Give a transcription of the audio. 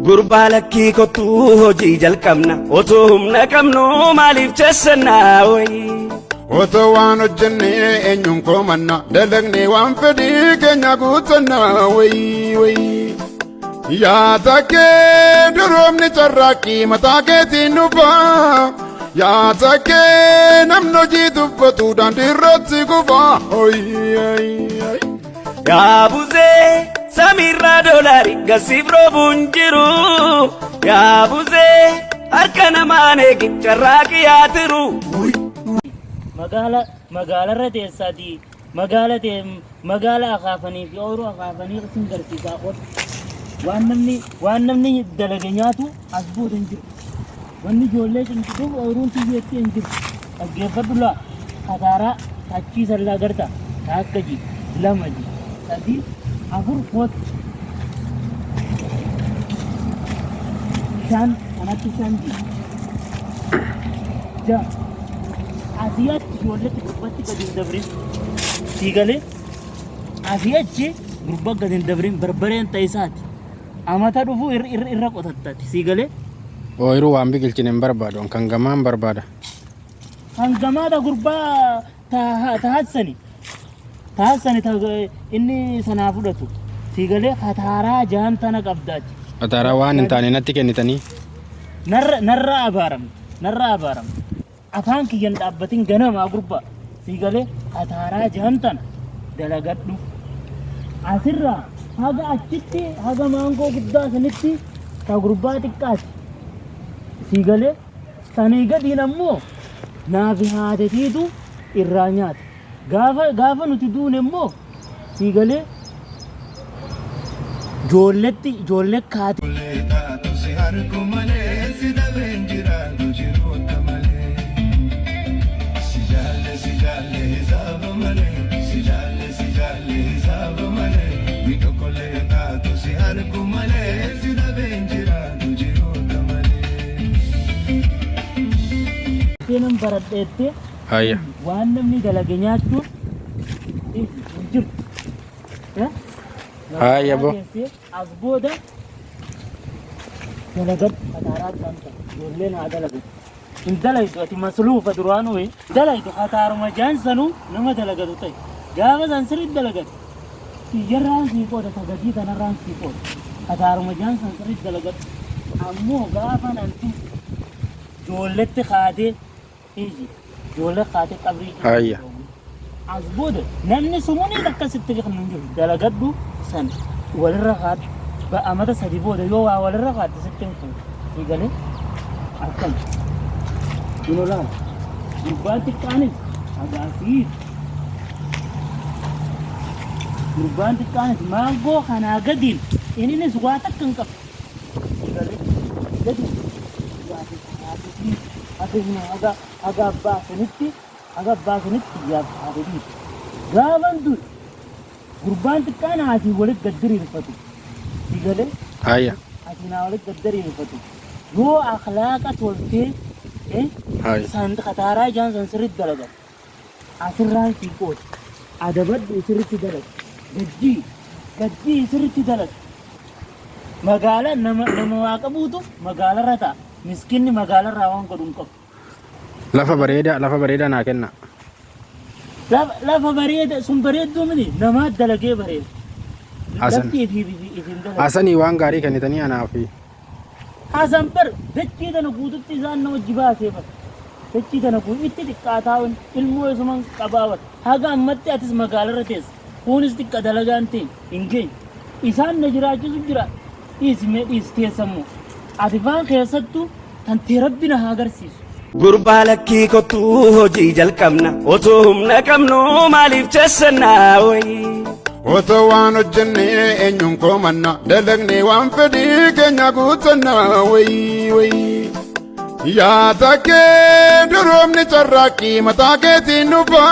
Gurbaa lakkii kottuu hojii jalqabna otoo humna qabnu maaliif chessannaa wayii. Otoo waan hojjennee eenyuun komanna dalagnee waan fedhii keenya guutanna wayii wayii. Yaa takkee duroomni carraaqqii mataa keetiin dhufa. Yaa takkee namni hojii tuffatu daandii irratti kufa. Yaa buzee samiirraa doolaari gasiif roobuun jiru. Yaa buzee harka namaan eegi carraaqii yaa tiru. Magaala magaalarra teessaatii magaala tee magaala akaafanii fi ooyiruu akaafanii isin garsiisaa qotu. Waan namni waan namni dalage nyaatu as booda hin jiru. Wanni ijoollee cinqituuf ooyiruun tiyyeetti hin jiru. Dhaggeeffadhu laa kataaraa achii sallaa garta taakka ji lama ji sadii afur koot shan kanatti shan ji ja'a asii achi ijoolletti gurbatti gadi hin dabrin sii galee asii achi gurba gadi hin dabrin barbareen ta'isaati amata dhufu irra qotattati sii galee. Ooyiruu waan biqilchine hin barbaadu an kan gamaan barbaada. Kan gamaadha gurbaa ta hassani ta hassani ta inni sanaa fudhatu sii galee kataaraa jaan tana qabdaachi. Kataaraa waan hin taane natti kennitanii. Narra narra abaaramte narra abaaramte. Afaan kiyya hin dhaabbatin ganamaa gurbaa sii galee kataaraa jahan tana dalagadhu. Asirraa haga achitti haga maangoo guddaa sanitti ta gurbaa xiqqaati. Sii galee sanii gadiin ammoo naafi haatetiitu irraa nyaata. Gaafa gaafa nuti duune immoo sii galee joolletti ijoollee kaate. Taatu si argu malee si dhabeen jiraatu jiru akka malee. Si jaalle si jaalle hisaaba malee si jaalle si jaalle hisaaba malee. Mi tokkollee taatu si argu malee si dhabeen jiraatu jiru akka malee. Seenan baradheettee Hayya. waan namni dalage nyaachuun hin jirtu. Eh? Hayya bo. As booda dalagadhu kataaraa jaanta ijoolleen haa dalagatu. Hin dalaydu ati masluufa duraanuu hin dalaydu kataaruma jaansanuu nama dalagatu ta'e. Gaafa san sirriitti dalagatu. Kiyyarraan sii qooda ta gatii tanarraan sii qooda. Kataaruma jaansan sirriitti dalagadhu. Ammoo gaafa nan ijoolletti kaatee Iji ijoollee kaatee qabrii Hayya. As booda namni sumunii takka sitti kennu hin jiru. Dalagadhu san walirra kaadhu. Amata sadi booda yoo waa walirra kaadde sitti hin fuudhu. Sii galee akkam. Kun olaana. Gurbaan xiqqaanis hagaasiif. Gurbaan xiqqaanis maangoo kanaa gadiin inninis waa takka hin qabu. Sii galee gadiin Haga hima haga haga abbaa sanitti haga abbaa sanitti yaaf haadha dhiisu. Gaafan du'e gurbaan xiqqaan asii walitti gad diriirfatu. Si galee Hayya. asii naa walitti gad diriirfatu. Yoo akhlaaqa toltee eh, Hayya. san kataaraa ijaan san sirriitti dalagan. Asirraan sii qoodi. Adabadhu sirriitti dalagi. Gaddii gaddii sirriitti dalagi. Magaala nama nama waa qabuutu magaalarra ta'a. Miskinni magaalarraa waan godhu hin qabu. Lafa bareedaa lafa bareedaa naa kenna. Lafa lafa bareeda sun bareedduu miti namaa dalagee bareeda. Hasan. Lafti ifi ifi ifi hin dalagu. Hasanii waan gaarii kennitanii anaaf. Hasan bar dachii tana guututti isaan na wajji baasee bar. Dachii tana guutu itti xiqqaataa wan ilmoo isuman qabaa bar. Haga ammatti atis magaalarra teessa. Kunis xiqqa dalagaan ta'e hin geenye. Isaan na jiraachisu jira. Dhiisi mee dhiisi teessammoo. Ati faan keessattuu tan tee rabbi na haa agarsiisu. Gurbaa lakkii kottuu hojii jalqabna otoo humna qabnu maaliif chessannaa wayii. Otoo waan hojjennee eenyuun komanna dalagnee waan fedhii keenya guutanna wayii wayii. Yaa takkee duroomni carraaqqii mataa keetiin dhufa.